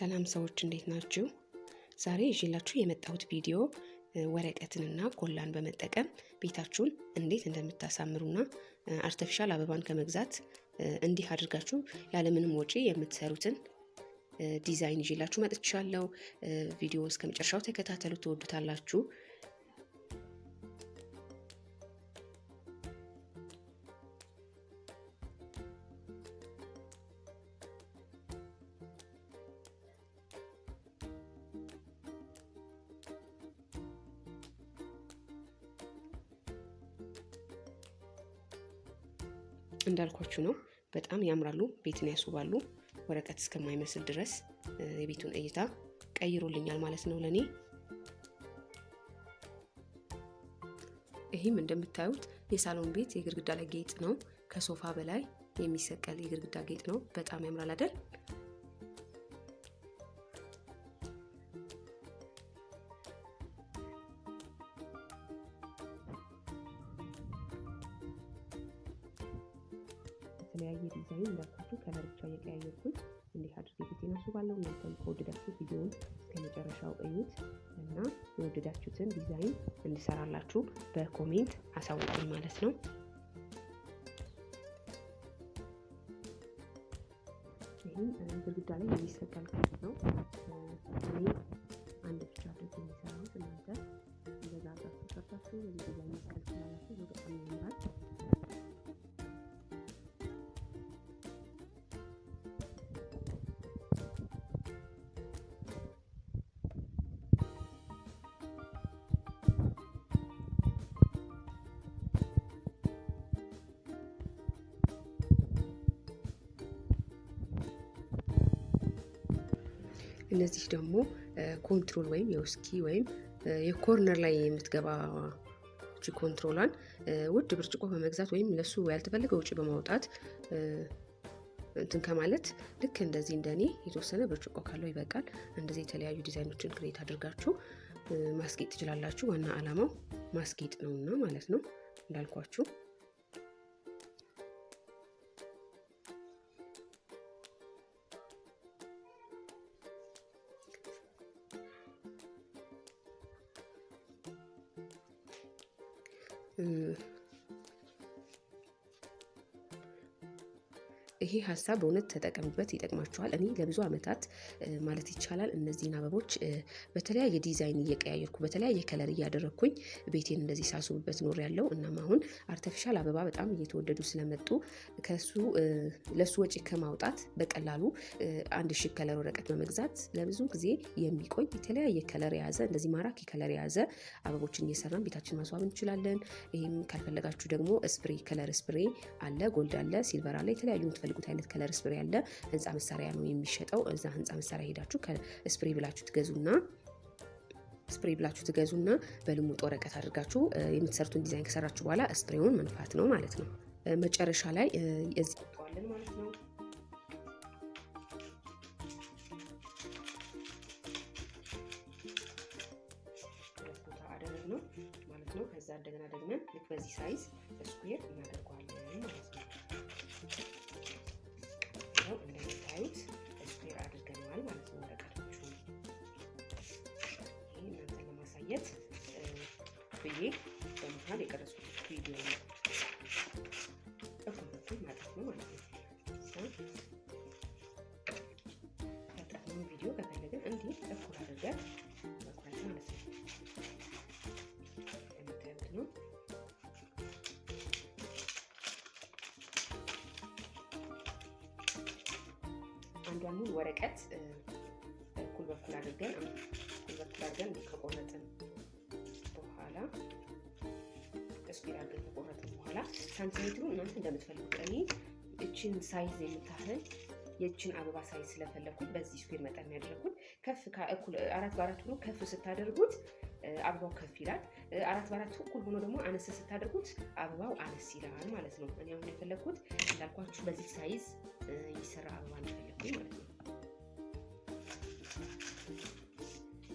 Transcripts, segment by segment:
ሰላም ሰዎች እንዴት ናችሁ? ዛሬ ይዤላችሁ የመጣሁት ቪዲዮ ወረቀትንና ኮላን በመጠቀም ቤታችሁን እንዴት እንደምታሳምሩና artificial አበባን ከመግዛት እንዲህ አድርጋችሁ ያለምንም ወጪ የምትሰሩትን ዲዛይን ይዤላችሁ መጥቻለሁ። ቪዲዮ እስከ መጨረሻው ተከታተሉ፣ ትወዱታላችሁ። እንዳልኳችሁ ነው። በጣም ያምራሉ፣ ቤትን ያስውባሉ። ወረቀት እስከማይመስል ድረስ የቤቱን እይታ ቀይሮልኛል ማለት ነው ለኔ። ይህም እንደምታዩት የሳሎን ቤት የግድግዳ ላይ ጌጥ ነው። ከሶፋ በላይ የሚሰቀል የግድግዳ ጌጥ ነው። በጣም ያምራል አይደል? የተለያየ ዲዛይን እንዳልኳችሁ color ብቻ እየቀያየርኩኝ እንዲህ አድርጌ ቤቴን አስውባለሁ። እናንተም ከወደዳችሁ ቪዲዮውን እስከ መጨረሻው እዩት እና የወደዳችሁትን ዲዛይን እንድሰራላችሁ በ comment አሳውቁኝ ማለት ነው። ይህም ግድግዳ ላይ የሚሰቀል ክፍል ነው። እኔ አንድ ብቻ አድርጌ የሚሰራሁት፣ እናንተ እንደዛ አድርጋችሁ ሰርታችሁ በዚህ ዲዛይን መስቀል ትችላላችሁ። በጣም ያምራል። እነዚህ ደግሞ control ወይም የውስኪ ወይም የ corner ላይ የምትገባ control ኧን ውድ ብርጭቆ በመግዛት ወይም ለሱ ያልተፈለገ ውጪ በማውጣት እንትን ከማለት ልክ እንደዚህ እንደኔ የተወሰነ ብርጭቆ ካለው ይበቃል። እንደዚህ የተለያዩ ዲዛይኖችን create አድርጋችሁ ማስጌጥ ትችላላችሁ። ዋና ዓላማው ማስጌጥ ነውና ማለት ነው እንዳልኳችሁ። ይሄ ሀሳብ በእውነት ተጠቀሙበት፣ ይጠቅማችኋል። እኔ ለብዙ ዓመታት ማለት ይቻላል እነዚህን አበቦች በተለያየ ዲዛይን እየቀያየርኩ በተለያየ color እያደረግኩኝ ቤቴን እንደዚህ ሳስውብበት ኖሬያለሁ። እናም አሁን artificial አበባ በጣም እየተወደዱ ስለመጡ ከሱ ለሱ ወጪ ከማውጣት በቀላሉ አንድ ሺህ color ወረቀት በመግዛት ለብዙ ጊዜ የሚቆይ የተለያየ color የያዘ፣ እንደዚህ ማራኪ color የያዘ አበቦችን እየሰራን ቤታችን ማስዋብ እንችላለን። ይህም ካልፈለጋችሁ ደግሞ spray፣ color spray አለ፣ gold አለ፣ silver አለ፣ የተለያዩ የምትፈልጉት አይነት color spray አለ። ህንፃ መሳሪያ ነው የሚሸጠው። እዛ ህንፃ መሳሪያ ሄዳችሁ spray ብላችሁ ትገዙና በልሙጥ ወረቀት አድርጋችሁ የምትሰሩትን ዲዛይን ከሰራችሁ በኋላ spray ውን መንፋት ነው ማለት ነው። መጨረሻ ላይ እዚህ ማለት ነው። ሁለት ቦታ አደረግነው ማለት ነው። ከዛ እንደገና ደግመን ልክ በዚህ size square እናደርገዋለን ማለት ነው። እንደምታዩት square አድርገነዋል ማለት ነው ወረቀቶቹ። ይህ እናንተን ለማሳየት ብዬ በመሀል የቀረጽኩት ቪዲዮ ነው። እኩል በኩል ማጠፍ ነው ማለት ነው። ያጠፍነውን ቪዲዮ ከፈለግን እንዲህ እኩል አድርገን መቁረጥ ማለት ነው። እንደምታዩት ነው። አንዷን ሙሉ ወረቀት እኩል በኩል አድርገን ከቆረጥን በኋላ፣ square አድርገን ከቆረጥን በኋላ ሳንቲሜትሩ እናንተ እንደምትፈልጉት፣ እኔ እችን size የምታህል የእችን አበባ size ስለፈለኩት በዚህ square መጠን ያደረኩት። ከፍ እኩል 4 በ4 ሆኖ ከፍ ስታደርጉት አበባው ከፍ ይላል። 4 በ4 እኩል ሆኖ ደግሞ አነስ ስታደርጉት አበባው አነስ ይላል ማለት ነው። እኔ አሁን የፈለግኩት እንዳልኳችሁ በዚህ size የሚሰራ አበባ ነው የፈለግኩኝ ማለት ነው።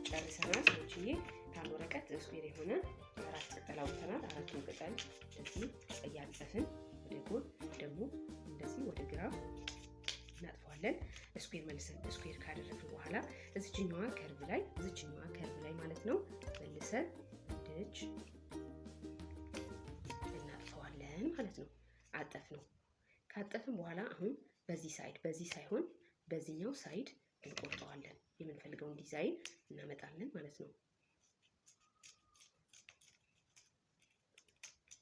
ጨርሰናል ሰዎችዬ። ከአንድ ወረቀት square የሆነ አራት ቅጠል አውጥተናል። አራቱን ቅጠል እዚህ እያጠፍን ወደ ጎን ደግሞ እንደዚህ ወደ ግራ እናጥፈዋለን። Square መልሰን square ካደረግን በኋላ እዚችኛዋ curve ላይ እዚችኛዋ curve ላይ ማለት ነው መልሰን እንድች እናጥፈዋለን ማለት ነው። አጠፍ ነው። ካጠፍን በኋላ አሁን በዚህ side በዚህ ሳይሆን በዚህኛው side እንቆርጠዋለን። የምንፈልገውን ዲዛይን እናመጣለን ማለት ነው።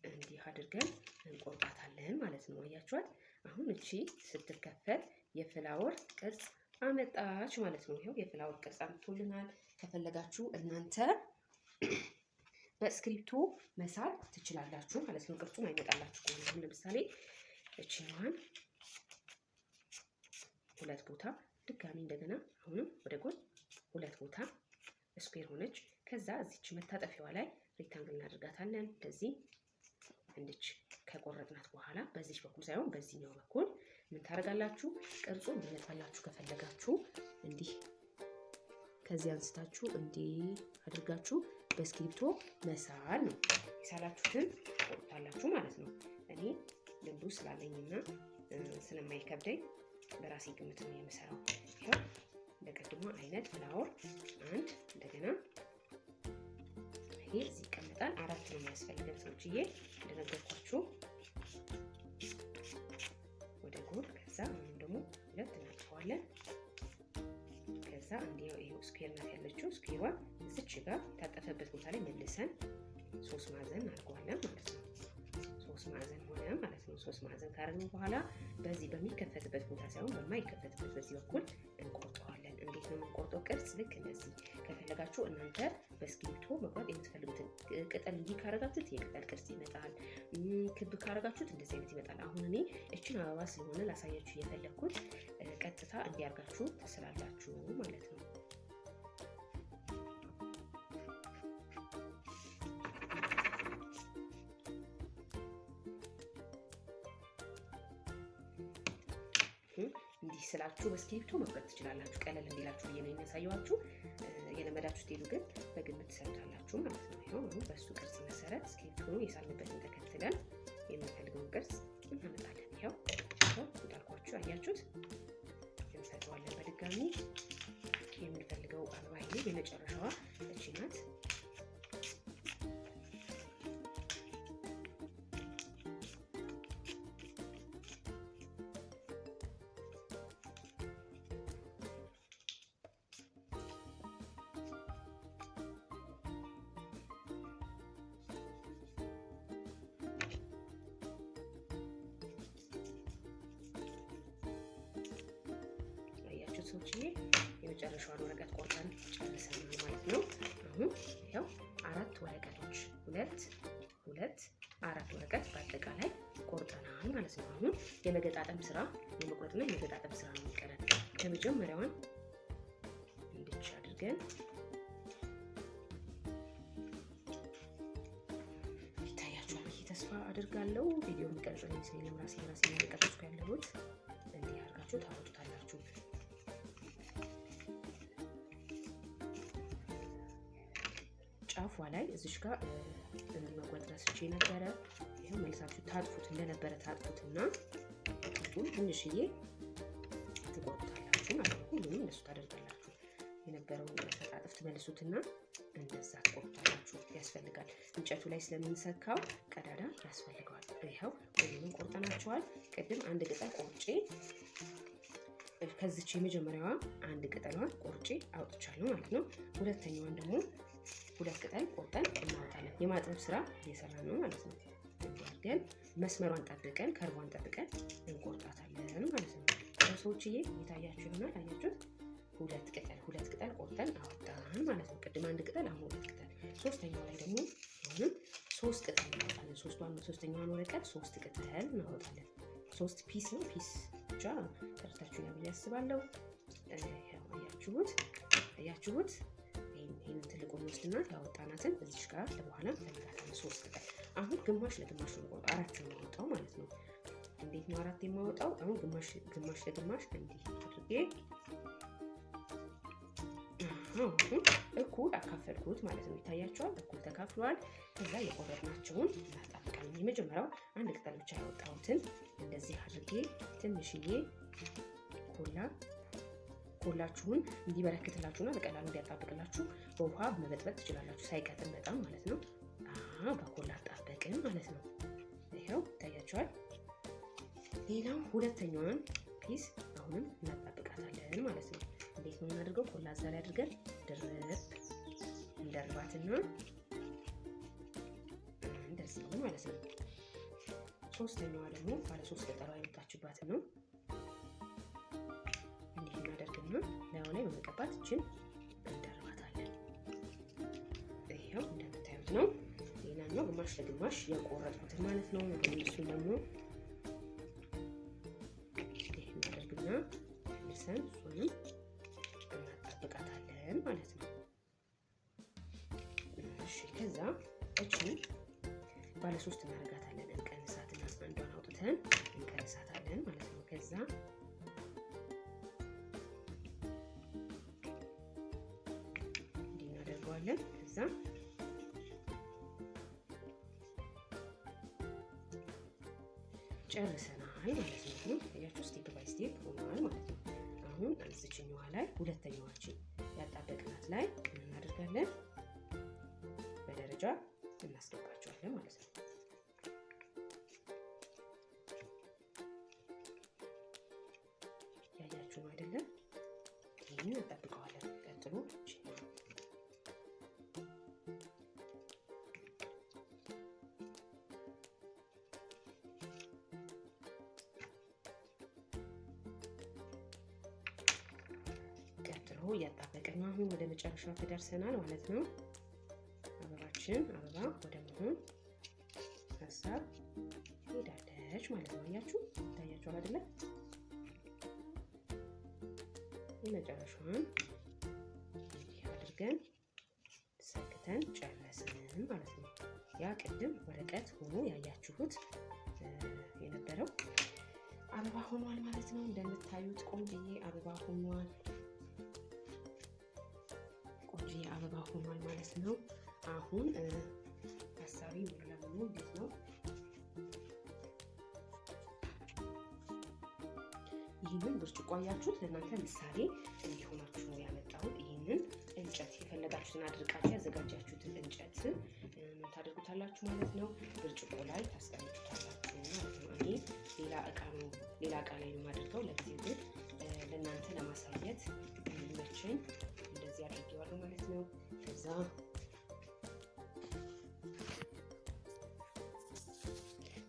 እንዲህ አድርገን እንቆርጣታለን ማለት ነው። አያችኋት? አሁን እቺ ስትከፈት የ flower ቅርጽ አመጣች ማለት ነው። ይኸው የ flower ቅርጽ አምጥቶልናል። ከፈለጋችሁ እናንተ በእስክሪፕቶ መሳል ትችላላችሁ ማለት ነው። ቅርጹን አይመጣላችሁ ከሆነ አሁን ለምሳሌ እችኛዋን ሁለት ቦታ ድጋሚ እንደገና አሁንም ወደ ጎን ሁለት ቦታ square ሆነች። ከዛ እዚች መታጠፊያዋ ላይ rectangle እናደርጋታለን። እንደዚህ እንድች ከቆረጥናት በኋላ በዚች በኩል ሳይሆን በዚህኛው በኩል ምን ታደርጋላችሁ? ቅርጹ እንዲመጣላችሁ ከፈለጋችሁ እንዲህ ከዚህ አንስታችሁ እንዲህ አድርጋችሁ በእስክሪብቶ መሳል ነው። የሳላችሁትን ቆርጣላችሁ ማለት ነው። እኔ ልምዱ ስላለኝና ስለማይከብደኝ በራሴ ግምት ነው የምሰራው። ይኸው እንደ ቅድሟ አይነት flower አንድ እንደገና ይሄ እዚህ ይቀመጣል። አራት ነው የሚያስፈልገን ሰዎችዬ፣ እንደነገርኳችሁ ወደ ጎን። ከዛ አሁንም ደግሞ ሁለት እናጥፈዋለን። ከዛ እንዲያው ይሄው square ናት ያለችው square ዋን እዚች ጋር ታጠፈበት ቦታ ላይ መልሰን ሶስት ማዕዘን እናደርገዋለን ማለት ነው። ሶስት ማዕዘን ሆነ ማለት ነው። ሶስት ማዕዘን ካደረግን በኋላ በዚህ በሚከፈትበት ቦታ ሳይሆን በማይከፈትበት በዚህ በኩል እንቆርጠዋለን። እንዴት ነው የምንቆርጠው? ቅርጽ ልክ እንደዚህ። ከፈለጋችሁ እናንተ በእስክሪብቶ መቁረጥ የምትፈልጉትን ቅጠል እንዲህ ካረጋችሁት የቅጠል ቅርጽ ይመጣል። ክብ ካረጋችሁት እንደዚህ አይነት ይመጣል። አሁን እኔ እችን አበባ ስለሆነ ላሳያችሁ የፈለግኩት ቀጥታ እንዲያርጋችሁ ትስላላችሁ ማለት ነው። እንዲህ ስላችሁ በእስክሪብቶ መቁረጥ ትችላላችሁ። ቀለል እንዲላችሁ ብዬ ነው የሚያሳየዋችሁ። የለመዳችሁ ስትሄዱ ግን በግምት ትሰሩታላችሁ ማለት ነው። ይኸው አሁን በእሱ ቅርጽ መሰረት እስክሪብቶን የሳልንበትን ተከትለን የምንፈልገውን ቅርጽ እናመጣለን። ይኸው እንዳልኳችሁ አያችሁት፣ እንሰጠዋለን በድጋሚ የምንፈልገው አበባ ይሄ የመጨረሻዋ እቺ ናት። ሰዎችዬ የመጨረሻዋን ወረቀት ቆርጠን ጨርሰናል ማለት ነው። አሁን ያው አራት ወረቀቶች ሁለት ሁለት አራት ወረቀት በአጠቃላይ ቆርጠናል ማለት ነው። አሁን የመገጣጠም ስራ የመቁረጥና የመገጣጠም ስራ ነው የሚቀረን። ከመጀመሪያዋን እንድች አድርገን ይታያችኋል ብዬ ተስፋ አድርጋለሁ። ቪዲዮ የሚቀርጽልኝ ስለሌለም ራሴ ራሴ እየቀረጽኩ ያለሁት እንዲህ አድርጋችሁ ታወጡታላችሁ። ጫፏ ላይ እዚሽ ጋር እንዲህ መቁረጥ ረስቼ ነበረ። ይኸው መልሳችሁ ታጥፉት እንደነበረ ታጥፉትና ጡን ትንሽዬ ትቆርጡታላችሁ ማለት ነው። ሁሉንም እንደሱ ታደርጋላችሁ። የነበረውን ተጣጥፍ ትመልሱትና እንደዛ ትቆርጡታላችሁ። ያስፈልጋል፣ እንጨቱ ላይ ስለምንሰካው ቀዳዳ ያስፈልገዋል። ይኸው ሁሉንም ቆርጠናቸዋል። ቅድም አንድ ቅጠል ቆርጬ ከዚች የመጀመሪያዋ አንድ ቅጠሏን ቆርጬ አውጥቻለሁ ማለት ነው። ሁለተኛዋን ደግሞ ሁለት ቅጠል ቆርጠን እናወጣለን። የማጥበብ ስራ እየሰራን ነው ማለት ነው። እንዲህ መስመሯን ጠብቀን ከርቧን ጠብቀን እንቆርጣታለን ማለት ነው። ሰዎችዬ እየታያችሁ ይሆናል። አያችሁት? ሁለት ቅጠል ሁለት ቅጠል ቆርጠን አወጣን ማለት ነው። ቅድም አንድ ቅጠል፣ አሁን ሁለት ቅጠል። ሶስተኛው ላይ ደግሞ አሁንም ሶስት ቅጠል እናወጣለን። ሶስተኛዋን ወረቀት ሶስት ቅጠል እናወጣለን። ሶስት piece ነው። Piece ብቻ ተረድታችሁኛል ብዬ አስባለሁ። አያችሁት? አያችሁት? ይህንን ትልቁን ወስድና ያወጣናትን እዚች ጋር ለበኋላ እንፈልጋለን። ሶስት ቅጠል አሁን ግማሽ ለግማሽ ነው የምቆርጠው። አራት ነው የማወጣው ማለት ነው። እንዴት ነው አራት የማወጣው? አሁን ግማሽ ግማሽ ለግማሽ እንዲህ አድርጌ አሁን እኩል አካፈልኩት ማለት ነው። ይታያቸዋል። እኩል ተካፍሏል። ከዛ የቆረጥናቸውን እናጣብቃለን። የመጀመሪያው አንድ ቅጠል ብቻ ያወጣሁትን እንደዚህ አድርጌ ትንሽዬ ኮላ ኮላችሁን እንዲበረክትላችሁና በቀላሉ እንዲያጣብቅላችሁ በውሃ መበጥበጥ ትችላላችሁ፣ ሳይቀጥን በጣም ማለት ነው። በኮላ አጣበቅን ማለት ነው። ይኸው ይታያችኋል። ሌላው ሁለተኛዋን piece አሁንም እናጣብቃታለን ማለት ነው። እንዴት ነው የምናደርገው? ኮላ እዛ ላይ አድርገን ድርብ እንደርባትና እንደዚህ ማለት ነው። ሶስተኛዋ ደግሞ ባለ ሶስት ቅጠሏ የወጣችባትን ነው። እንዲህ እናደርግና ላዩ ላይ በመቀባት እችን እንደርባታለን። ይኸው እንደምታዩት ነው። ሌላኛው ግማሽ ለግማሽ የቆረጥኩትን ማለት ነው። እሱን ደግሞ ይህ እናደርግና መልሰን እሱንም እናጣብቃታለን ማለት ነው። እሺ ከዛ እችን ባለ ሶስት እናደርጋታለን። እንቀንሳትና አንዷን አውጥተን እንቀንሳታለን ማለት ነው። ከዛ እንዲህ እናደርገዋለን። ከዛ ጨርሰናል ማለት ነው። አያችሁ step by step ሆኗል ማለት ነው። አሁን እዚችኛዋ ላይ ሁለተኛዋችን ያጣበቅናት ላይ ምን እናደርጋለን? በደረጃ እናስገባቸዋለን ማለት ነው። ያያችሁ ነው አይደለም? ይህንን እንጠብቀዋለን። ቀጥሎ ቀጥሎ እያጣበቅን ነው። አሁን ወደ መጨረሻው ተደርሰናል ማለት ነው። አበባችን አበባ ወደ መሆን ሀሳብ ሄዳለች ማለት ነው። አያችሁ፣ ይታያችኋል አይደለ? የመጨረሻዋን እንዲህ አድርገን ሰክተን ጨረስን ማለት ነው። ያ ቅድም ወረቀት ሆኖ ያያችሁት የነበረው አበባ ሆኗል ማለት ነው። እንደምታዩት ቆንጅዬ አበባ ሆኗል። ቆንጅዬ አበባ ሆኗል ማለት ነው። አሁን ሀሳቢ ሙሉ ለሙሉ እንዴት ነው ይህንን ብርጭቆ አያችሁት? ለእናንተ ምሳሌ እንዲሆናችሁ ነው ያመጣሁት። ይህንን እንጨት የፈለጋችሁትን አድርቃችሁ ያዘጋጃችሁትን እንጨት ምን ታደርጉታላችሁ ማለት ነው፣ ብርጭቆ ላይ ታስቀምጡታላችሁ ማለት ነው። እኔ ሌላ እቃ ነው ሌላ እቃ ላይ ነው የማደርገው። ለጊዜው ግን ለእናንተ ለማሳየት እንዲመቸኝ እንደዚህ አድርጌዋለሁ ማለት ነው። ከዛ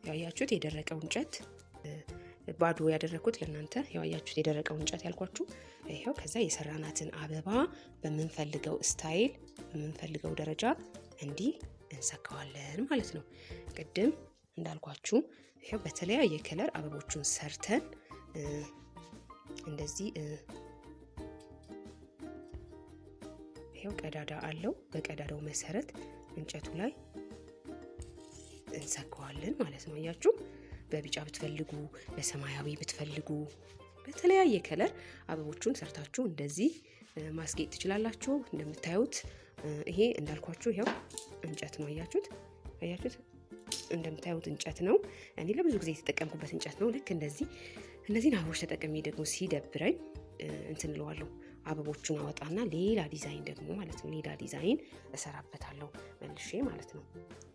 ያያችሁት የደረቀው እንጨት ባዶ ያደረኩት ለእናንተ ያያችሁት የደረቀው እንጨት ያልኳችሁ ይኸው። ከዛ የሰራናትን አበባ በምንፈልገው style በምንፈልገው ደረጃ እንዲህ እንሰካዋለን ማለት ነው። ቅድም እንዳልኳችሁ ይኸው በተለያየ color አበቦቹን ሰርተን እንደዚህ ይኸው ቀዳዳ አለው። በቀዳዳው መሰረት እንጨቱ ላይ እንሰካዋለን ማለት ነው። አያችሁ፣ በቢጫ ብትፈልጉ፣ በሰማያዊ ብትፈልጉ በተለያየ color አበቦቹን ሰርታችሁ እንደዚህ ማስጌጥ ትችላላችሁ። እንደምታዩት ይሄ እንዳልኳችሁ ይኸው እንጨት ነው። አያችሁት አያችሁት፣ እንደምታዩት እንጨት ነው። እኔ ለብዙ ጊዜ የተጠቀምኩበት እንጨት ነው። ልክ እንደዚህ እነዚህን አበቦች ተጠቅሜ ደግሞ ሲደብረኝ እንትን እለዋለሁ፣ አበቦቹን አወጣና ሌላ ዲዛይን ደግሞ ማለት ነው ሌላ ዲዛይን እሰራበታለሁ መልሼ ማለት ነው።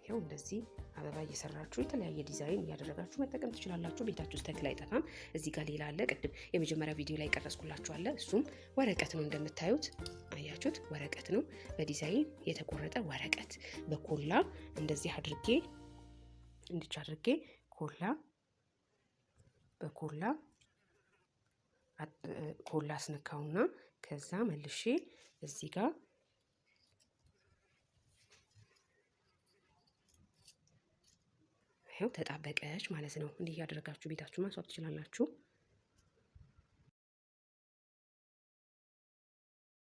ይኸው እንደዚህ አበባ እየሰራችሁ የተለያየ ዲዛይን እያደረጋችሁ መጠቀም ትችላላችሁ። ቤታችሁ ውስጥ ተክል አይጠፋም። እዚህ ጋር ሌላ አለ። ቅድም የመጀመሪያ ቪዲዮ ላይ ቀረጽኩላችሁ አለ። እሱም ወረቀት ነው እንደምታዩት፣ አያችሁት? ወረቀት ነው በዲዛይን የተቆረጠ ወረቀት በኮላ እንደዚህ አድርጌ እንዲች አድርጌ ኮላ በኮላ ኮላ አስነካውና ከዛ መልሼ እዚህ ጋር ይኸው ተጣበቀች ማለት ነው። እንዲህ እያደረጋችሁ ቤታችሁ ማስዋብ ትችላላችሁ።